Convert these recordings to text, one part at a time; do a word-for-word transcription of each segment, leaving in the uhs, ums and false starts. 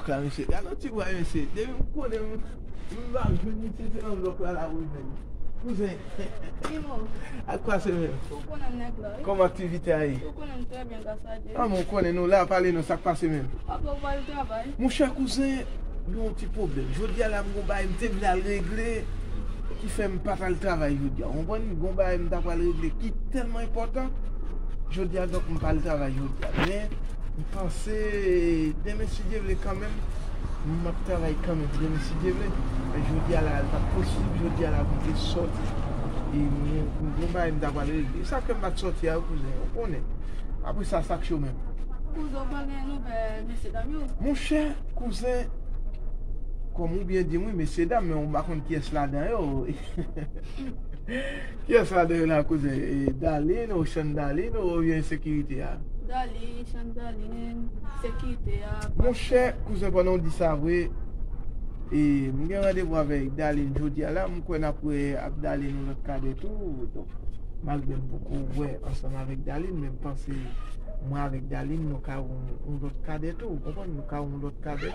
La, mesye, gade yon ti bwa, mesye. Depi m konnen m, m pa jwenn misye, se nan blòk la, la pou jwenn. Kouzen. Imo. Ak pase menm. Ou konnen nèg la, wi. Kòman aktivite a ye? Ou konnen m trè byen, gras a Dye. Ah, men w konnen nou la, pale nou sa k pase menm. Apa w pa al travay? Monchè, kouzen, gen yon ti pwoblèm. Jodi a la, m gon bagay m te vle al regle, ki fè m pa t al travay jodi a. Ou konprann? Gon bagay m ta pral regle ki tèlman enpòtan. Jodi a, donk, m pa al travay jodi a. Men, m panse, demen, si Dye vle, kanmenm, m ap travay kanmenm, demen, si Dye vle. Men jodi a la, l pa t posib, jodi a la, pou m te sòti. E m, m gon bagay m ta pral regle. Sa fè m pa t sòti a, kouzen, ou konnen. Apre sa, sa k cho menm? Kouzen, ou pa gen nouvèl mesye dam yo? Monchè, kouzen, kòm ou byen di m, wi, mesye dam, men ou pa konn kiyès ladan yo. Kiyès ladan yo la, kouzen? E, Darline, ou Chandalin, oubyen sekirite a? Darline, Chandalin, sekirite a. Monchè, kouzen, pandan w di sa vre, e, m gen randevou avèk Darline jodi a la, m kwè n ap wè ak Darline yon lòt kadè tou. Donk, malgre m poko wè ansanm avèk Darline, men m panse mwen avèk Darline, nou ka yon, yon lòt kadè tou, ou konprann? Nou ka yon lòt kadè,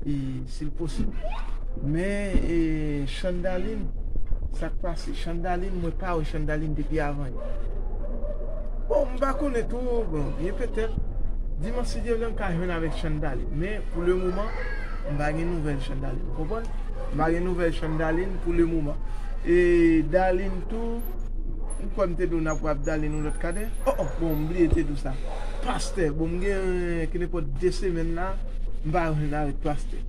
e, si l posib. Men, e, Chandalin, sa k pase? Chandalin, mwen pa wè Chandalin depi avan yè. Bon, m pa konnen tou, bon, byen petèt, dimanch si Dye vle, m ka jwenn avèk Chandalin. Men, pou le moman, m pa gen nouvèl Chandalin, ou konprann? M pa gen nouvèl Chandalin pou le moman. E Darline tou, m kwè m te di w n ap wè ak Darline yon lòt kadè. Oh, oh, bon, m bliye te di w sa. Pastè, bon, m gen, ki nenpòt de semèn la, m pa jwenn avèk pastè.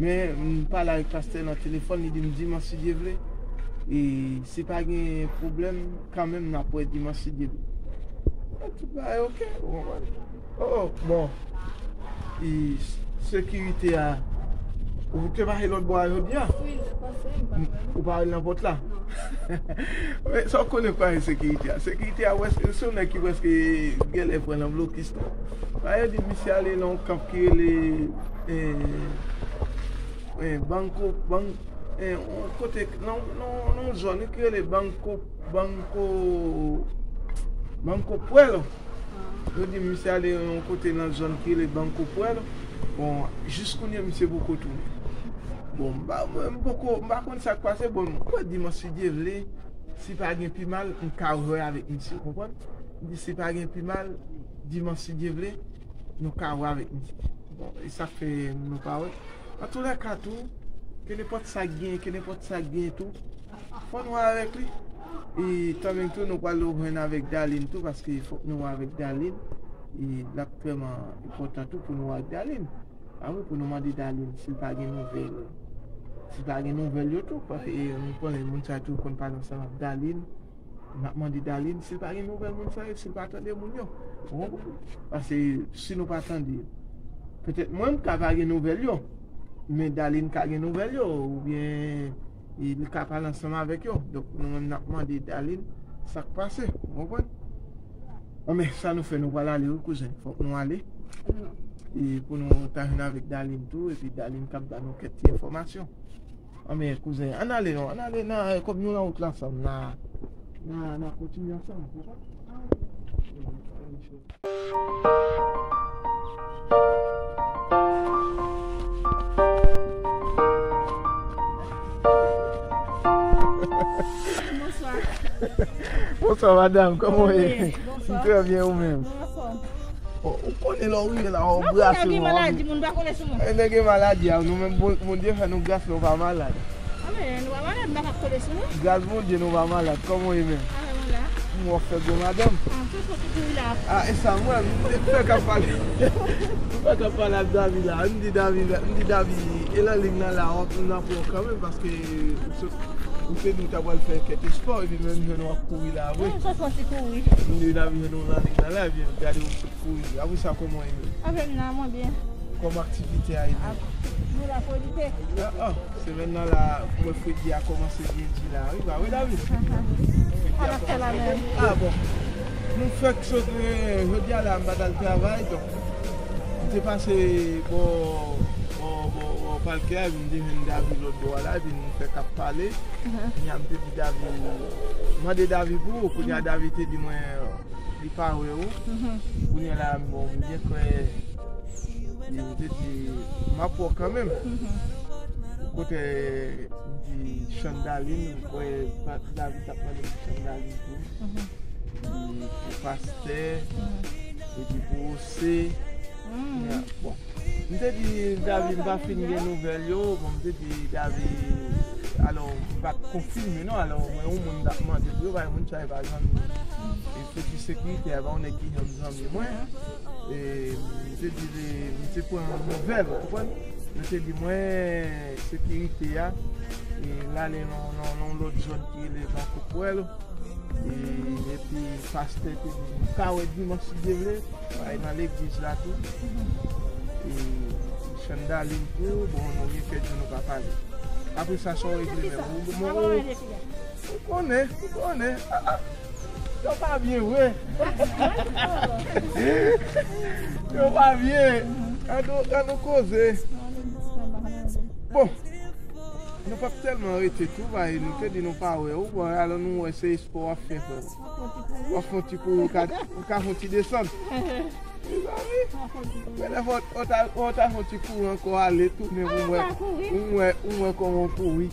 Men, m pale avèk pastè nan telefòn, li di m dimanch si Dye vle. E si pa gen pwoblèm, kanmenm n ap wè dimanch si Dye vle. Tout bagay oke, ou konprann? Oh, oh, bon. E, sekirite a, ou te pase lòt bò a jodi a? Wi, m te pase, m pa wè l. Ou pa wè l nan pòt la? Non. Men, sa w konnen pa gen sekirite a? Sekirite a, wè, se yon nèg ki prèske genlè pran nan blokis tou. Sa yo di misye ale nan yon kanp ki rele, eh, eh, Banko, Ban-, eh, yon kote, nan, nan, nan yon zòn ki rele Banko, Banko, Banko Puelo. Yo di misye ale yon kote nan zòn ki rele Banko Puelo. Bon, jis kounye a, misye poko tounen. Bon, m pa, mwen, m poko, m pa konn sa k pase. Bon, m kwè dimanch, si Dye vle, si pa gen pi mal, m ka wè avèk misye, ou konprann? M di si pa gen pi mal, dimanch, si Dye vle, nou ka wè avèk misye. Bon, e sa k fè nou pa wè. Antoulèka tou, ke nenpòt sa k gen, ke nenpòt sa k gen tou, fò nou wè avèk li. E tanmenm tou, nou pral jwenn avèk Darline tou, paske fòk nou wè avèk Darline. E l ap vrèman enpòtan tou pou nou wè ak Darline. A wi, pou nou mande Darline si l pa gen nouvèl. Si l pa gen nouvèl yo tou, paske, e, nou konnen moun sa yo tou konn pale ansanm ak Darline. N ap mande Darline si l pa gen nouvèl moun sa yo, si l pa tande moun yo. Ou konprann? Paske si nou pa tande, petèt mwen m ka pa gen nouvèl yo, men Darline ka gen nouvèl yo, oubyen e, li ka pale ansanm avèk yo. Donk, nou menm n ap mande Darline sa k pase, ou konprann? Bon, men sa nou fè, nou pral ale wi, kouzen. Fòk nou ale. E pou nou ta jwenn avèk Darline tou, epi Darline k ap ba nou kèk ti enfòmasyon. Anben, kouzen, ann ale non, ann ale nan, kòm nou nan wout la ansanm, n a, n a, n a kontinye ansanm, ou konprann? Bonswa. Bonswa, madanm, kòman w ye? Bonswa. M trè byen, ou menm? Mwen anfòm. Bon, ou konnen lè w rive la, w brase w anvi. Maladi, moun pa kole sou mwen. E lè gen maladi a, nou menm, Bon-, Bondye fè nou gras, nou pa malad. A, men nou pa malad, m pa ka kole sou nou. Gras Bondye, nou pa malad. Kòman w ye menm? A, men mwen la. M wè w fè gwo madanm. A, tout moun ki kouri la. A, e sa, mwen, m fè k ap pale. M fè k ap pale ak Davi la. M di Davi, m di Davi, e nan liy nan la, w ap, m nan pran w kanmenm, paske ou sot, ou te di w ta pral fè kèk espò, epi menm jwenn w ap kouri la, vre. M sot soti kouri. M di Davi jwenn ou nan liy nan la, epi gade w sot kouri. Apre sa, kòman w ye menm? Avè m nan, mwen byen. Kòman aktivite a ye menm? Nou la, fò di te. A, a, semèn nan la, mwen fredi a kòmanse byen di la, wi, pa vre, David? Fredi a kòmanse byen. A, bon. Nou fèk sot, eh, jodi a la, m pa t al travay, donk, m te pase bò, bò, bò, bò palkè a, epi m te jwenn David lòt bò a la, epi nou fèk ap pale. Kounye a, m te di David, mande David pou ou, kounye a, David te di mwen, li pa wè ou. Kounye a la, bon, m byen kwè, M te di, m ap wè w kanmenm. Kote m di Chandalin, m kwè David t ap mande m Chandalin tou. Epi pou pastè, epi pou Ose. Ya, bon. M te di David, m pa fin gen nouvèl yo. Bon, m te di David, alò, m pa t konfime, non. Alò, mwen, yon moun m t ap mande pou yo, bay moun sa, e pa zanmi. E se ti sekirite, e pa yon nèg ki janm zanmi mwen. E m te di li, m te pran nouvèl, ou konprann? M te di mwen, sekirite a, e l ale nan, nan, nan yon lòt zòn ki rele Van Kokwèl. E, epi pastè te di, m ka wè dimanch si Dye vle, m ale nan legliz la tou. E Chandalin tou, bon, nou gen kèk jou nou pa pale. Apre sa, sa w regle menm? Ou, ou, ou, ou konnen, ou konnen. Ah, ah. Yo pa byen vre. Yo pa byen. An nou, an nou koze. Bon, nou p ap tèlman rete tou, bay, nou te di nou pa wè ou, bon, alò nou wè se espò w ap fè, frè. W ap fè yon ti kouri, ou ka, ou ka fè yon ti desann. Mezanmi, men lè fò, ou ta, ou ta fè yon ti kouri ankò, ale, tounen pou m wè, pou m wè, pou m wè kòman w kouri.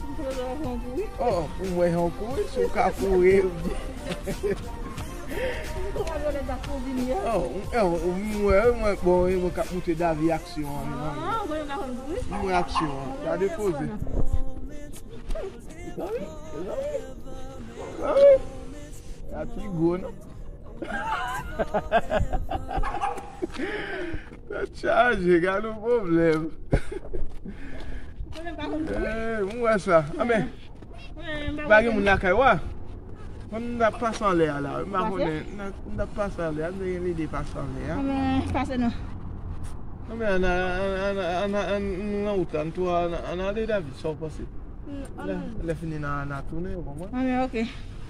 Oh, pou m wè jan w kouri, si w ka kouri. Oh, m, oh, m wè, m wè, bon, e mwen k ap montre David aksyon an, mezanmi. M wè aksyon an. Gade koze. Mezanmi, mezanmi. Mezanmi. Sa pi gwo, non? Tèt chaje, gade yon pwoblèm. Eh, m wè sa. Anben, pa gen moun lakay ou a? Mwen, m t ap pase anlè a la. M pa konnen, m t ap pase anlè a. M te gen lide pase anlè a. Anben, pase non. Anben, ann, ann, ann, ann, ann, ann, nou nan wout la, nou tou, ann, ann ale, David, sa w panse? Lè, lè fini, n a, n a tounen, ou konprann? Anben, ok.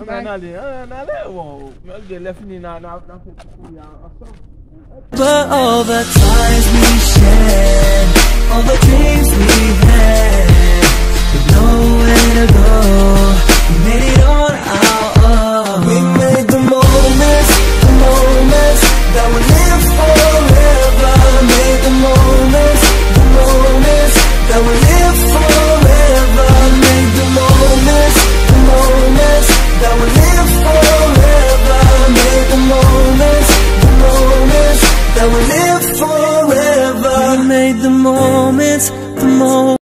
Ann, ann ale, ann, ann ale, bon, malgre lè fini, n a, n a, n a fè ti kouri a ansanm. For all the times we shared, all the dreams we had, with nowhere to go, we made it on our